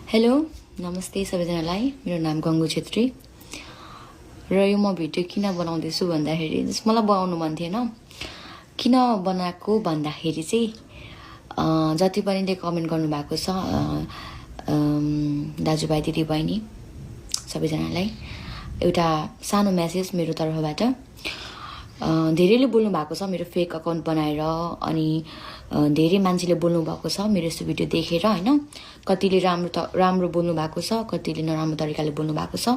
hello नमस्ते सबैजनालाई मेरो नाम गङ्गु छेत्री र यो म भिडियो किन बनाउँदैछु भन्दाखेरि मलाई बनाउनु मन थिएन किन बनाएको भन्दाखेरि चाहिँ जति पनि कमेन्ट गर्नु भएको छ दाजुभाइ दिदीबहिनी सबैजनालाई एउटा सानो मेसेज मेरो तर्फबाट धेरैले बोल्नु भएको छ मेरो फेक अकाउन्ट बनाएर अनि धेरै मान्छेले बोल्नु भएको छ मेरो यस्तो भिडियो देखेर हैन कतिले राम्रो बोल्नु भएको छ कतिले नराम्रो तरिकाले बोल्नु भएको छ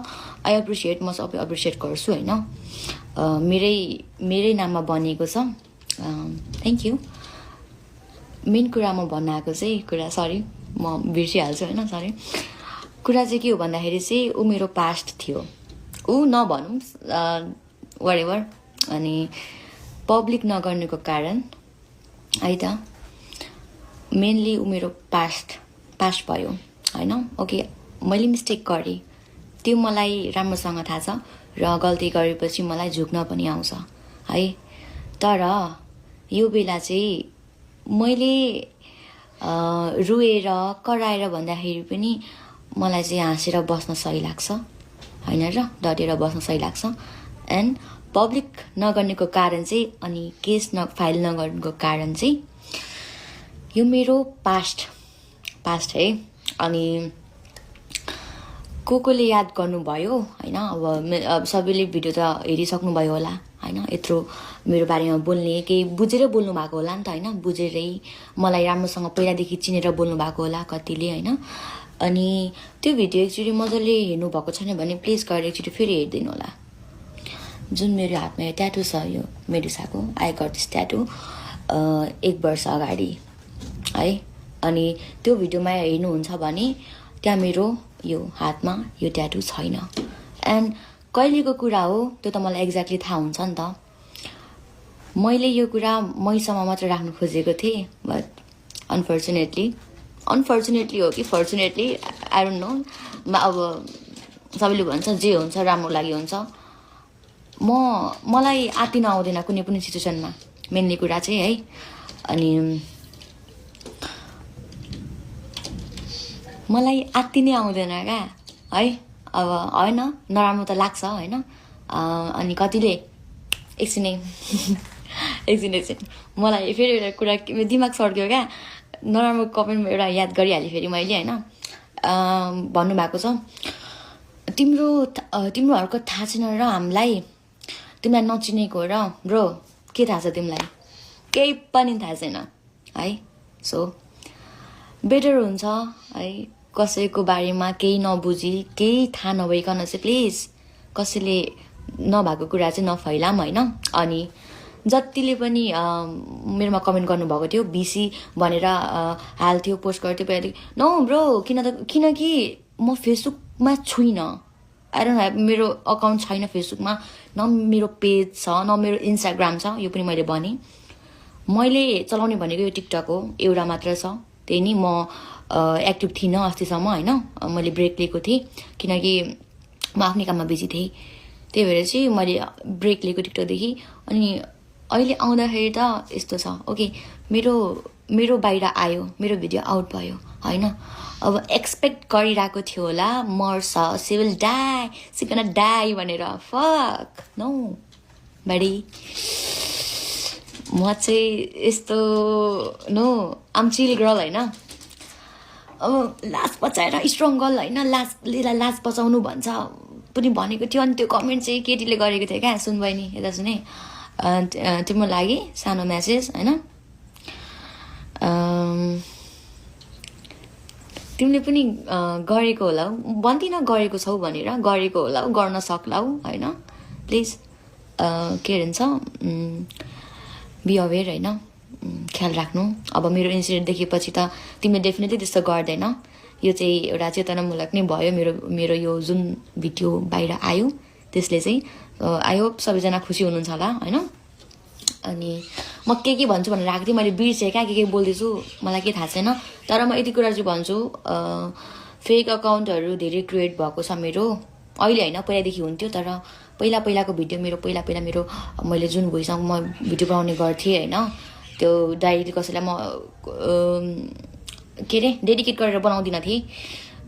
आई एप्रिसिएट म सबै एप्रिसिएट गर्छु हैन मेरै नाममा बनिएको छ थ्यांक यू मेन कुरा म भन्न आएको चाहिँ कुरा सरी म बिर्सिहाल्छु हैन सरी कुरा चाहिँ के हो भन्दाखेरि चाहिँ उ मेरो पास्ट थियो उ नभनौं व्हाटएभर अनि पब्लिक नगर्नुको कारण है त मेनली उ मेरो पास्ट भयो हैन ओके मैले मिस्टेक गरेँ त्यो मलाई राम्रोसँग थाहा छ र गल्ती गरेपछि मलाई झुक्न पनि आउँछ है तर यो बेला चाहिँ मैले रुएर कराएर भन्दाखेरि पनि मलाई चाहिँ हाँसेर बस्न सही लाग्छ हैन र डटेर बस्न सही लाग्छ एन्ड पब्लिक नगर्नेको कारण चाहिँ अनि केस फाइल नगर्नुको कारण चाहिँ यो मेरो पास्ट है अनि कोले याद गर्नुभयो हैन अब सबैले भिडियो त हेरिसक्नु भयो होला हैन यत्रो मेरो बारेमा बोल्ने केही बुझेर बोल्नु भएको होला नि त हैन बुझेरै मलाई राम्रोसँग पहिलादेखि चिनेर बोल्नु भएको होला कतिले हैन अनि त्यो भिडियो एकचोटि मजाले हेर्नु भएको छैन भने प्लिज गएर एकचोटि फेरि हेर्दिनु होला जुन मेरो हातमा ट्याटु छ यो मेडुसाको आई गट दिस ट्याटु 1 वर्ष अगाडि है अनि त्यो भिडियोमा हेर्नुहुन्छ भने त्यहाँ मेरो यो हातमा यो ट्याटु छैन एन्ड कहिलेको कुरा हो त्यो त मलाई एक्ज्याक्टली थाहा हुन्छ नि त मैले यो कुरा मैसम्म मात्र राख्नु खोजेको थिएँ बट अनफर्चुनेटली हो कि फर्चुनेटली आई डोन्ट नो अब सबैले भन्छ जे हुन्छ राम्रो लागि हुन्छ मलाई आत्तिन आउँदैन कुनै पनि सिचुएसनमा मेनली कुरा चाहिँ है अनि मलाई आत्तिनै आउँदैन क्या है अब हैन नराम्रो त लाग्छ हैन अनि कतिले एकछिन मलाई फेरि एउटा कुरा दिमाग सर्क्यो क्या नराम्रो कमेन्टमा एउटा याद गरिहालेँ फेरि मैले हैन भन्नुभएको छ तिम्रोहरूको थाहा छैन र हामीलाई तिमीलाई नचिनेको र ब्रो के थाहा छ तिमीलाई केही पनि थाहा छैन है सो बेटर हुन्छ है कसैको बारेमा केही नबुझी केही थाहा नभइकन चाहिँ प्लिज कसैले नभएको कुरा चाहिँ नफैलाम हैन अनि जतिले पनि मेरोमा कमेन्ट गर्नुभएको थियो बिसी भनेर हाल्थ्यो पोस्ट गर्थ्यो पहिला नो ब्रो किनकि म फेसबुकमा छुइनँ आई डोन्ट ह्याभ मेरो अकाउन्ट छैन फेसबुकमा न मेरो पेज छ न मेरो इन्स्टाग्राम छ यो पनि मैले भने मैले चलाउने भनेको यो टिकटक हो एउटा मात्र छ त्यही नि म एक्टिभ थिइनँ अस्तिसम्म हैन मैले ब्रेक लिएको थिएँ किनकि म आफ्नै काममा बिजी थिएँ त्यही भएर चाहिँ मैले ब्रेक लिएको टिकटकदेखि अनि अहिले आउँदाखेरि त यस्तो छ ओके मेरो बाहिर आयो मेरो भिडियो आउट भयो हैन अब एक्सपेक्ट गरिरहेको थियो होला मर्छ सिविल डाई भनेर फक नो बडी म चाहिँ यस्तो नो आम चिल गर्ल हैन अब लास्ट बचाएर स्ट्रङ गर्ल हैन लास्ट बचाउनु भन्छ पनि भनेको थियो अनि त्यो कमेन्ट चाहिँ केटीले गरेको थियो क्या सुन बहिनी यता सुने तिम्रो लागि सानो मेसेज हैन तिमीले पनि गरेको होला भन्दिन गरेको छौ भनेर गरेको होला गर्न सक्लाउ हैन प्लिज के भन्छ बी अवेर हैन ख्याल राख्नु अब मेरो इन्सिडेन्ट देखेपछि त तिमीले डेफिनेटली त्यस्तो गर्दैन यो चाहिँ एउटा चेतनामूलक नै भयो मेरो यो जुन भिडियो बाहिर आयो त्यसले चाहिँ आई होप सबैजना खुसी हुनुहुन्छ होला हैन अनि म के भन्छु भनेर राख्दै मैले बिर्सेँ क्या के बोल्दैछु मलाई के थाहा छैन तर म यति कुरा चाहिँ भन्छु फेक अकाउन्टहरू धेरै क्रिएट भएको छ मेरो अहिले हैन पहिलादेखि हुन्थ्यो तर पहिलाको भिडियो मेरो पहिला मेरो मैले जुन भोइसँग म भिडियो बनाउने गर्थेँ हैन त्यो डाइरेक्टली कसैलाई म के रे डेडिकेट गरेर बनाउँदिन थिएँ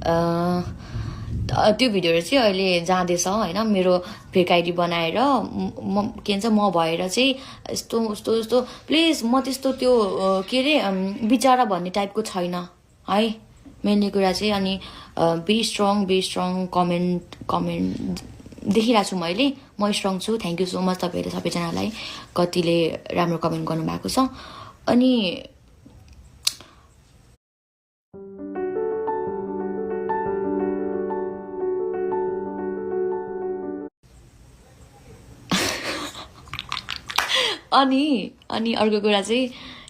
त्यो भिडियोहरू चाहिँ अहिले जाँदैछ होइन मेरो फेक आइडी बनाएर के भन्छ म भएर चाहिँ यस्तो यस्तो यस्तो प्लिज म त्यस्तो त्यो के अरे बिचारा भन्ने टाइपको छैन है मेनली कुरा चाहिँ अनि बी स्ट्रङ कमेन्ट देखिरहेको छु मैले म स्ट्रङ छु थ्याङ्क यू सो मच तपाईँहरूले सबैजनालाई कतिले राम्रो कमेन्ट गर्नुभएको छ अनि अनि अर्को कुरा चाहिँ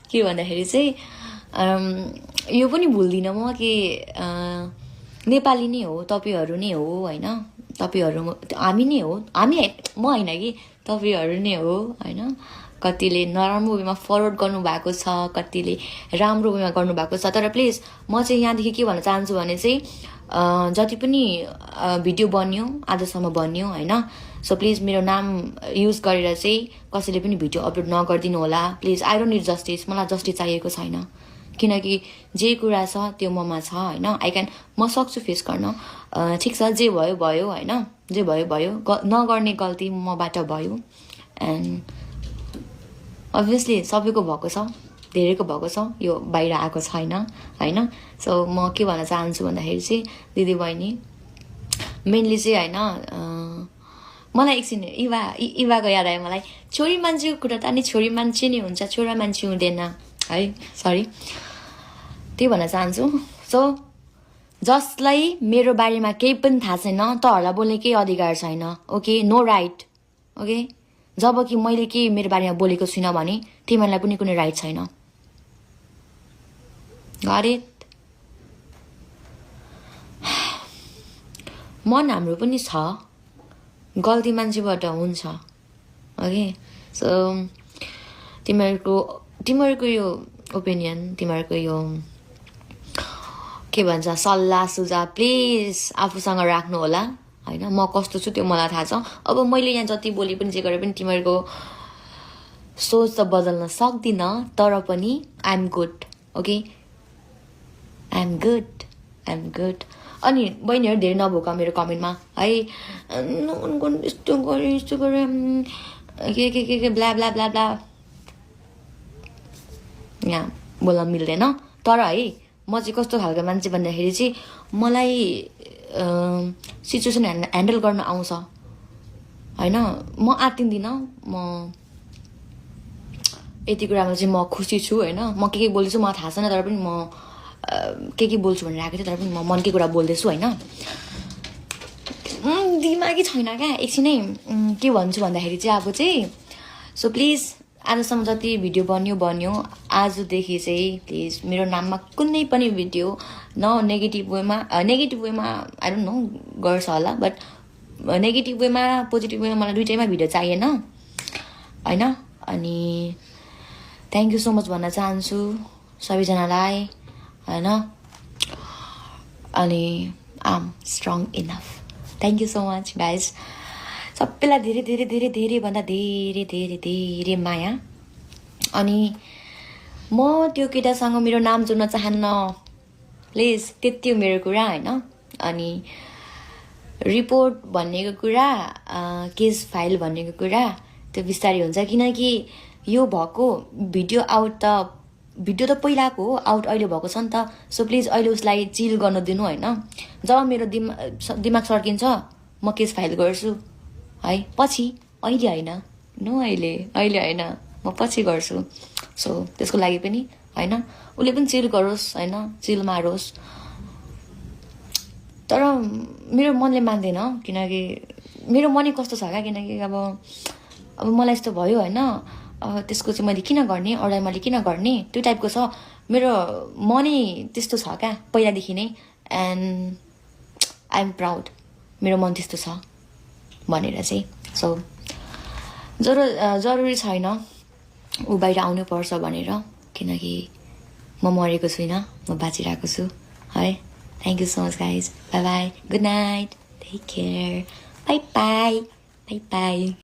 के भन्दाखेरि चाहिँ यो पनि भुल्दिनँ म कि नेपाली नै हो तपाईँहरू नै हो होइन तपाईँहरू हामी नै हो हामी म होइन कि तपाईँहरू नै हो होइन कतिले नराम्रो वेमा फरवर्ड गर्नुभएको छ कतिले राम्रो वेमा गर्नुभएको छ तर प्लिज म चाहिँ यहाँदेखि के भन्न चाहन्छु भने चाहिँ जति पनि भिडियो बन्यो आजसम्म बन्यो होइन सो प्लिज मेरो नाम युज गरेर चाहिँ कसैले पनि भिडियो अपलोड नगरिदिनु होला please I don't need justice मलाई जस्टिस चाहिएको छैन किनकि जे कुरा छ त्यो ममा छ होइन म सक्छु फेस गर्न ठिक छ जे भयो भयो होइन जे भयो भयो नगर्ने गल्ती मबाट भयो एन्ड अभियसली सबैको भएको छ धेरैको भएको छ यो बाहिर आएको छैन होइन सो म के भन्न चाहन्छु भन्दाखेरि चाहिँ दिदी बहिनी मेनली चाहिँ होइन मलाई एकछिन इवाको याद आयो मलाई छोरी मान्छेको कुरा त अनि छोरी मान्छे नै हुन्छ छोरा मान्छे हुँदैन है सरी त्यही भन्न चाहन्छु सो जसलाई मेरो बारेमा केही पनि थाहा छैन तहरूलाई बोल्ने केही अधिकार छैन ओके नो राइट ओके जब कि मैले के मेरो बारेमा बोलेको छुइनँ भने तिमीहरूलाई पनि कुनै राइट छैन गरे मन हाम्रो पनि छ गल्ती मान्छेबाट हुन्छ ओके सो तिमीहरूको यो ओपिनियन तिमीहरूको यो के भन्छ सल्लाह सुझाव प्लिज आफूसँग राख्नु होला होइन म कस्तो छु त्यो मलाई थाहा छ अब मैले यहाँ जति बोले पनि जे गरे पनि तिमीहरूको सोच त बदल्न सक्दिनँ तर पनि I am good okay I am good अनि बहिनीहरू धेरै नभोक मेरो कमेन्टमा है यस्तो गरे के ब्ला ब्ला ब्ला ब्ला यहाँ बोल्न मिल्दैन तर है म चाहिँ कस्तो खालको मान्छे भन्दाखेरि चाहिँ मलाई सिचुएसन ह्यान्डल गर्न आउँछ होइन म आत्तिन्दिनँ म यति कुरामा चाहिँ म खुसी छु होइन म के बोल्दैछु मलाई थाहा छैन तर पनि म के बोल्छु भनेर आएको थिएँ तर पनि म मनकै कुरा बोल्दैछु होइन दिमागै छैन क्या एकछिनै के भन्छु भन्दाखेरि चाहिँ अब चाहिँ सो प्लिज आजसम्म जति भिडियो बन्यो आजदेखि चाहिँ प्लिज मेरो नाममा कुनै पनि भिडियो नेगेटिभ वेमा आई डोन्ट नो गर्छ होला बट नेगेटिभ वेमा पोजिटिभ वेमा मलाई दुइटैमा भिडियो चाहिएन होइन अनि थ्याङ्क यू सो मच भन्न चाहन्छु सबैजनालाई होइन अनि I am strong enough thank you so much guys सबैलाई धेरै धेरै धेरै धेरैभन्दा धेरै धेरै धेरै माया अनि म त्यो केटासँग मेरो नाम जोड्न चाहन्न प्लिज त्यति हो मेरो कुरा होइन अनि रिपोर्ट भन्नेको कुरा केस फाइल भन्नेको कुरा त्यो बिस्तारै हुन्छ किनकि यो भएको भिडियो त पहिलाको हो आउट अहिले भएको छ नि त सो प्लिज अहिले उसलाई चिल गर्न दिनु होइन जब मेरो दिमाग सर्किन्छ म केस फाइल गर्छु है पछि अहिले होइन अहिले होइन म पछि गर्छु सो त्यसको लागि पनि होइन उसले पनि चिल गरोस् होइन चिल मारोस् तर मेरो मनले मान्दैन किनकि मेरो मनै कस्तो छ क्या किनकि अब मलाई यस्तो भयो होइन त्यसको चाहिँ मैले किन गर्ने अरूलाई मैले किन गर्ने त्यो टाइपको छ मेरो मनै त्यस्तो छ क्या पहिलादेखि नै एन्ड आई एम प्राउड मेरो मन त्यस्तो छ भनेर चाहिँ सो जरुरी छैन ऊ बाहिर आउनु पर्छ भनेर किनकि म मरेको छुइनँ म बाँचिरहेको छु है thank you so much guys bye bye good night take care bye by